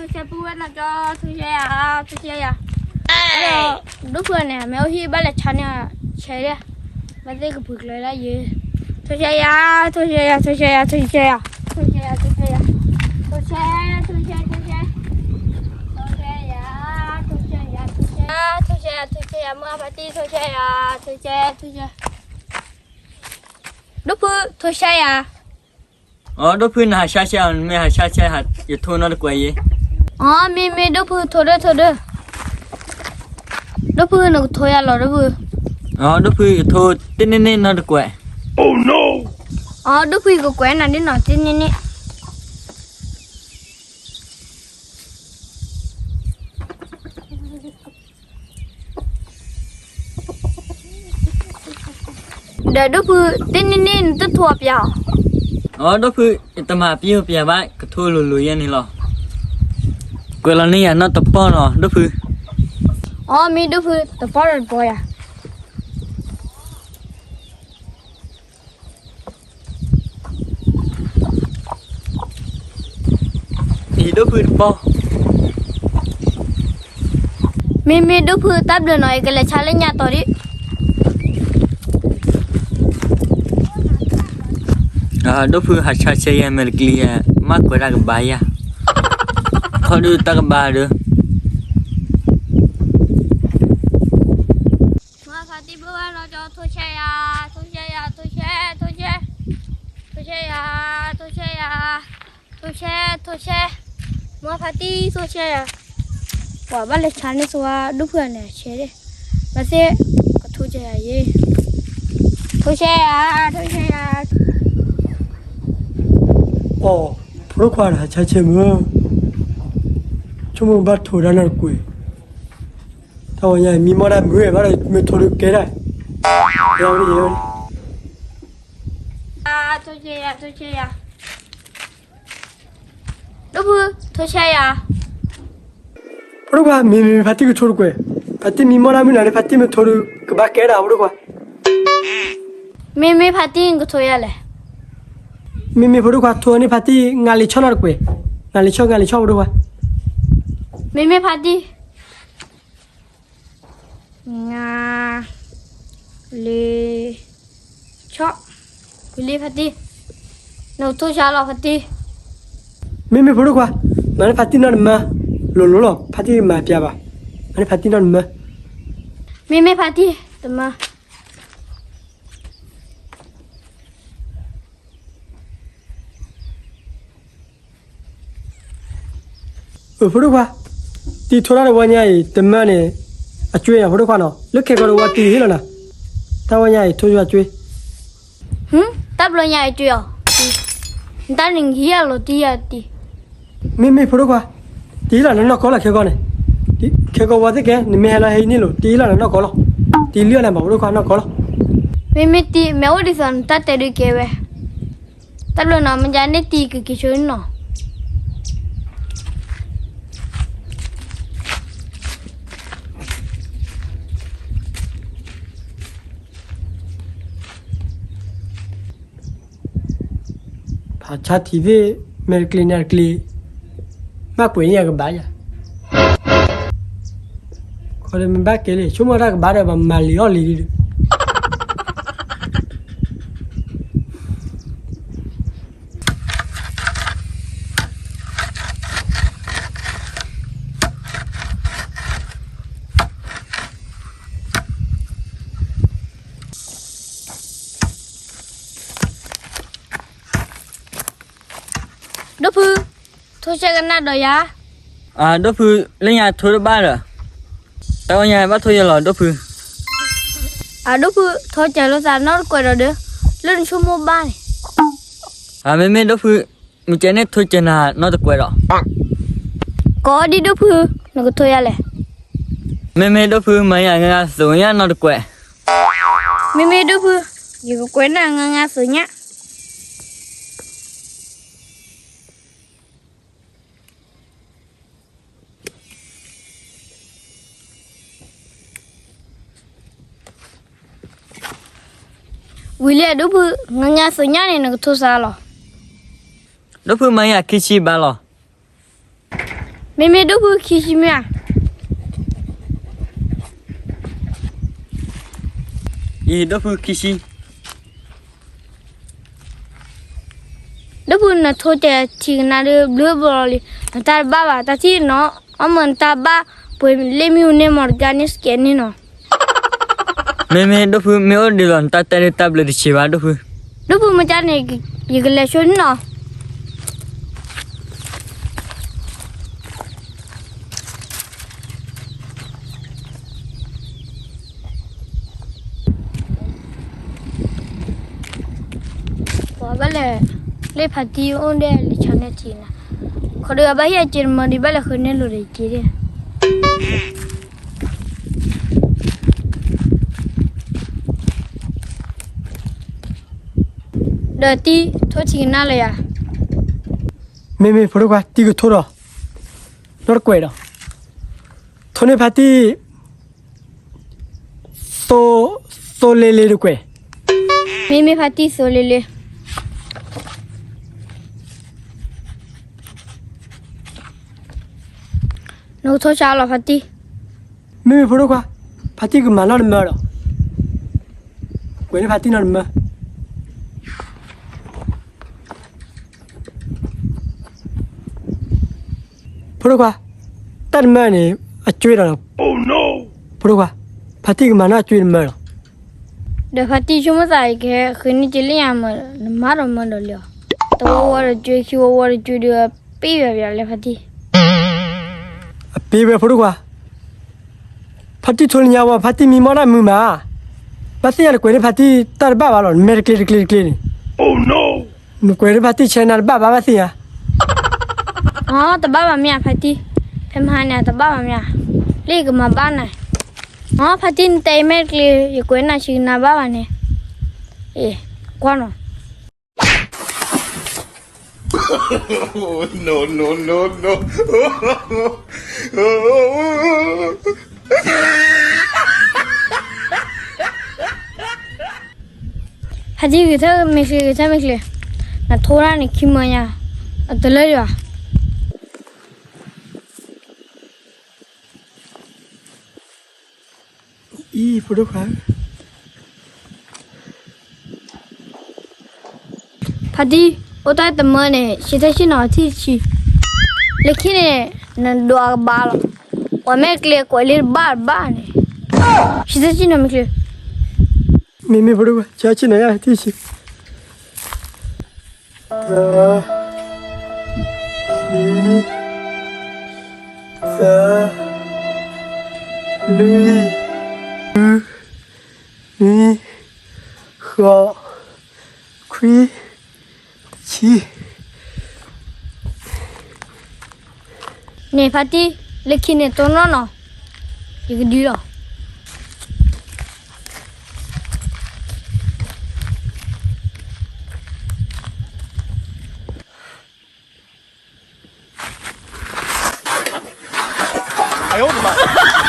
ထိၣ်ဆဲပူဝဲနီၤကၠီ, ထိၣ်ဆဲယၤ, ထိၣ်ဆဲယၤ, ဒိၣ်ဖုန့ၣ် မ့ၢ်အိၣ်ဟံၣ်ဘၣ်လဲၤဆါန့ၣ်, ဆဲးဒၣ်, ဘၣ်သ့ၣ်ကပူၤကျဲဒၣ်ယဲ, ထိၣ်ဆဲယၤ, ထိၣ်ဆဲယၤ, ထိၣ်ဆဲယၤ, ထိၣ်ဆဲယၤ, ထိၣ်ဆဲ, ထိၣ်ဆဲ, ထိၣ်ဆဲ, ထိၣ်ဆဲယၤ, ထိၣ်ဆဲယၤ, ထိၣ်ဆဲယၤ, ထိၣ်ဆဲယၤ, မ့ၢ်ဖါတံၢ်ထိၣ်ဆဲယၤ, ထိၣ်ဆဲ, ထိၣ်ဆဲ, ဒိၣ်ဖုထိၣ်ဆဲယၤ. အိ ဒိၣ်ဖုနဟးဆါဆဲးအီၤ, နမ့ၢ်ဟးဆါဆဲး ယထိၣ်နီတကွဲးယဲ. အိ မ့မ့ၢ်ဒိၣ်ဖုထိၣ်ဒၢထိၣ်ဒၢ, ဒိၣ်ဖုနကထိၣ်ယၤလီၤဒိၣ်ဖု. အိ ဒိၣ်ဖုယထိၣ်တ့ၢ်န့ၢ်န့ၢ်နီတကွဲး. အိ ဒိၣ်ဖုကကွဲးနၤဒ်နီၤတ့ၢ်န့ၢ်န့ၢ်. ဒီးဒိၣ်ဖု, တ့ၢ်န့ၢ်န့ၢ်နတထိၣ်အပျးအီၤ. အိ ဒိၣ်ဖု, ယတမၤပျံၤပျးဘၣ် ကထိၣ်လိၤလိၤယဲန့ၣ်လီၤ. ကွဲးလီၤန့ၢ်ယၤနီတပီၢ်နီၤ ဒိၣ်ဖု. အိ မ့ၢ်ဒိၣ်ဖု, တပီၢ်ဒီးတပီၢ်ယၤ. အံၤဒိၣ်ဖုတပီၢ်. မ့မ့ၢ်ဒိၣ်ဖုတၢ်ဘျုးနီၤ ယကလဲၤဆါလၢညါတီၤဒံး. ဒိၣ်ဖုဟးဆါဆဲးယဲ မဲာ်တကလံၤယဲ မ့ၢ်ကွဲးတၢ်ကဘၣ်ယၤ, ခီဒုးတၢ်ကဘၣ်ဒီး မ့ၢ်ဖါတံၢ်ဘၣ်ဝဲနီၤကၠီ ထိၣ်ဆဲးယၤ, ထိၣ်ဆဲးယၤ, ထိၣ်ဆဲး, ထိၣ်ဆဲး, ထိၣ်ဆဲးယၤ, ထိၣ်ဆဲးယၤ, ထိၣ်ဆဲး, ထိၣ်ဆဲး, မ့ၢ်ဖါတံၢ်ထိၣ်ဆဲးယၤ, ပှၤဘၣ်လဲၤဆါန့ၣ်ဆိဝဲ ဒိၣ်ဖုန့ၣ်ဆဲးဒၣ်, ဘၣ်သ့ၣ်ကထိၣ်ကဲယၤယဲ, ထိၣ်ဆဲးယၤ, ထိၣ်ဆဲးယၤ. အိ ဖိဒိၣ်ခွါဒီးဟးဆါဆဲးမုၢ်, ဆိကမိၣ်ဘၣ်ထိၣ်ဒၣ်နီတကွဲး, တၢ်ဝဲညါမံမီၢ်ဒၣ်မုၢ်ဘၣ်ဒီး မ့ၢ်ထိၣ်ဒုးကဲဒၣ်, ယဝဲ, ထိၣ်ဆဲးယၤ, ထိၣ်ဆဲးယၤ, ဒိၣ်ဖု, ထိၣ်ဆဲးယၤ. ဖိဒိၣ်ခွါ မ့မ့ၢ်ဖါတံၢ်ကထိၣ်တကွဲး, ဖါတံၢ်မံမီၢ်ဒၣ်မုၢ်နၤန့ၣ် ဖါတံၢ်မ့ၢ်ထိၣ်ဒုး ကဘၣ်ကဲဒၣ်ဖိဒိၣ်ခွါ. မ့မ့ၢ်ဖါတံၢ်ကထိၣ်ယၤလဲၣ်. မ့မ့ၢ်ဖိဒိၣ်ခွါ ထိၣ်န့ၢ်ဖါတံၢ် ငါလံၤဆီနီတကွဲး, ငါလံၤဆီ ငါလံၤဆီဖိဒိၣ်ခွါ. မ့မ့ၢ်ဖါတံၢ် ငါ, လ့, ဆီ, ဝံၤလံဖါတံၢ်, နကထိၣ်ဆါလီၤဖါတံၢ်. မ့မ့ၢ်ဖိဒိၣ်ခွါ, မၤန့ၢ်ဖါတံၢ်နီတမၢ, လိၤလိၤလီၤ ဖါတံၢ်မၤပျးဘၣ်, မၤန့ၢ်ဖါတံၢ်နီတမၢ. မ့မ့ၢ်ဖါတံၢ်, တမၢ. အၢ ဖိဒိၣ်ခွါ, တံၤထိၣ်တၢ်တဝီညါအံၤ တမၢန့ၣ် အကွ့ၢ်ညါဖိဒိၣ်ခွါနီၤ, လၢခဲကီးတဝီတံၤဟ့ၣ်လီၤနၤ, တၢ်ဝီညါအံၤထိၣ်ယွၤကွ့ၢ်. တၢ်ဘျီညါအံၤကွ့ၢ်အီၤ, နတၢ်န့ၣ်ဟ့ၣ်အလီၤတံၤယၤတံၤ. မ့မ့ၢ်ဖိဒိၣ်ခွါ, တံၤဟ့ၣ်လီၤနနီၢ်ကီၢ်လီၤခဲကီးန့ၣ်, ခဲကီးဝီသ့ၣ်ကဲ နမ့ၢ်ဟဲလီၤဟဲအံၤန့ၣ်လိၤ တံၤဟ့ၣ်လီၤနနီၢ်ကီၢ်လီၤ, တံၤလံအီၤန့ၣ်ဘၣ်ဖိဒိၣ်ခွါနီၢ်ကီၢ်လီၤ. မ့မ့ၢ်တံၤ မ့ၢ်အိၣ်ဒ်သိးနတၢ်တဲဒုးကဲဝဲ. တၢ်ဘျီနီၤ မ့ၢ်ယၤန့ၣ်တံၤကက့ၤဆိနီၤ. ဖးဆါထံသ့ၣ် မဲာ်တကျ့ၤနၤတကျ့ၤ, ဘၣ်ကွဲးန့ၢ်ယၤကဘၣ်ယၤ, ခီဒီးမ့ၢ်ဘၣ်ကဲလံ ဆိကမိၣ်တၢ်ကဘၣ်ဒီး ပမၤလံၤအီၣ်လံၤဒုး. ဒိၣ်ဖု, ထိၣ်ဆဲးကနၣ်ဒီးယၤ. အၢ ဒိၣ်ဖု, လၢညါထိၣ်တဘၣ်ဒီး, တၢ်ဝဲညါဘၣ်ထိၣ်ယဲလီၤ ဒိၣ်ဖု. အၢ ဒိၣ်ဖု, ထိၣ်ကဲလိာ်သးနီတကွဲးဒီးဒီး, လၢနဆိကမိၣ်ဘၣ်န့ၣ်. အၢ မ့မ့ၢ်ဒိၣ်ဖု, မ့ၢ်ကဲန့ၣ်ထိၣ်ကဲနၤနီတကွဲးဒီး. ကိးဒံးဒိၣ်ဖု, နကထိၣ်ယၤလဲၣ်. မ့မ့ၢ်ဒိၣ်ဖု မၤယၤငါငါသိးညၣ်နီတကွဲး. မ့မ့ၢ်ဒိၣ်ဖု, ယကကွဲးနၤငါငါသိးညၣ်. ဝံၤလံဒိၣ်ဖု, ငါငါသိးညၣ်န့ၣ် နကထိၣ်စါလီၤ. ဒိၣ်ဖု မၤယၤခံဆံဘၣ်လီၤ. မ့မ့ၢ်ဒိၣ်ဖုခံဆံမ့ၢ်ဧါ. အံၤ ဒိၣ်ဖုခံဆံ. ဒိၣ်ဖု နထိကဲးထံကနါဒီး ဘျုးဘျီလံ, နတၢ်တဘၣ်ဘၣ်, တၢ်ထံၣ်နီၤ, အီၣ်မၢနတၢ်ဘၣ်, ပှ့ၤလ့ၣ်မ့ၣ်အူန့ၣ် မီတကါန့ၣ် စကဲးန့ၣ်နီၤ. မ့မ့ၢ်ဒိၣ်ဖု မ့ၢ်အိၣ်ဒံးလီၤ နတၢ်တဲဒုးတၢ်ဘျုးတဆံးဘၣ် ဒိၣ်ဖု. ဒိၣ်ဖု မ့ၢ်ကန့ၣ် ယကလဲၤဆိန့ၣ်နီၤ. ပှၤဘၣ်လဲၤ, လၢဖါတံၢ်အိၣ်ဒဲးလံာ်ဆါန့ၣ်ထံနၤ, ခီဒီးအဘၣ်ဟံၣ်အစ့တမၢဒီး ဘၣ်လဲၤဃုန့ၢ်လိာ်ဒီးစ့ဒဲး. ဒီးတံၢ်ထိထံကနါလၢယၤ. မ့မ့ၢ်ဖိဒိၣ်ခွါ တံၢ်ကထိဒီး, နီတကွဲးဒီး, ထိန့ၢ်ဖါတံၢ် သိ, သိလ့လ့တကွဲး. မ့မ့ၢ်ဖါတံၢ်သိလ့လ့. နကထိဆါလီၤဖါတံၢ်. မ့မ့ၢ်ဖိဒိၣ်ခွါ, ဖါတံၢ်ကမၤနီၣ်တမၢဒီး, ကွဲးန့ၢ်ဖါတံၢ်နီၣ်တမၢ. ဖိဒိၣ်ခွါ, တၢ်တမၢန့ၣ် အကွ့ဒီး, ဖိဒိၣ်ခွါ, ဖါတံၢ်ကမၤနီၣ်အကွ့တမၢလီၤ. ဒီးဖါတံၢ်ဆိကမိၣ်သး ယကဟဲဃုန့ၢ်က့ၤလၢညါမၢ်, နမၤဒီးမၢဒီးလံအီၤ, တဝီဝီဒီးကွ့ ခံဝီဝီဒီးကွ့ဒီး ပ့ၢ်ဝဲပၠးလၢဖါတံၢ်. အပ့ၢ်ဝဲဖိဒိၣ်ခွါ, ဖါတံၢ်ထိလၢညါဝဲ ဖါတံၢ်မံမီၢ်တၢ်မုာ်မး, ဘၣ်သ့ၣ်ညါနကွဲးန့ၢ်ဖါတံၢ်တၢ်တဘၣ်ဘၣ်လီၤ, နမဲာ်တကျ့တကျ့တကျ့န့ၣ်. နကွဲးန့ၢ်ဖါတံၢ်ဆဲနၤတဘၣ်ဘၣ် ဘၣ်သ့ၣ်ညါ. အီ တဘၣ်ဘၣ်မ့ၢ်ဧါ ဖါတံၢ်, ဖဲမဟါန့ၣ် တဘၣ်ဘၣ်မ့ၢ်ဧါ, လၢယကမၤဘၣ်နၤ. အီ ဖါတံၢ် နတဲအမဲာ်တကျ့ ယကွဲးနၤဆံးကနါဘၣ်ဘၣ်န့ၣ်, အ့ၣ်, ကွၢ်နီၤ. No, no, no, no. ဖါတံၢ် ဂဲၤထၢၣ်မ့ၢ်ချ့ ဂဲၤထၢၣ်မ့ၢ်ချ့, နထိတၢ်န့ၣ်ခံမၢညါ, အတလၢဒံးဘၣ်. အံၤ ဖိဒိၣ်ခွါ ဖါတံၢ် အိၣ်တၢ်တမၢန့ၣ် ဆံးထၢၣ်ဆံးနီၤထံၣ်ဆံး, လၢခံန့ၣ် နဒွးကဘၣ်လီၤ, ပှၤမဲာ်ကျဲကွဲးလၢတဘၣ်တဘၣ်န့ၣ်, ဆံးထၢၣ်ဆံးနီၤမ့ၢ်ချ့, မ့မ့ၢ်ဖိဒိၣ်ခွါ ဆံးထၢၣ်ဆံးနီၤယါထံၣ်ဆံး, သၢ, ဆံ, သၢ, လွံၢ်, ဃု, နွံ, ဃိး, ခွံ, ဆံ. န့ၣ်ဖါတံၢ် လၢခံန့ၣ်တိၢ်နီၣ်နီၤ, ယကဒုလီၤ. 哎呦我的妈！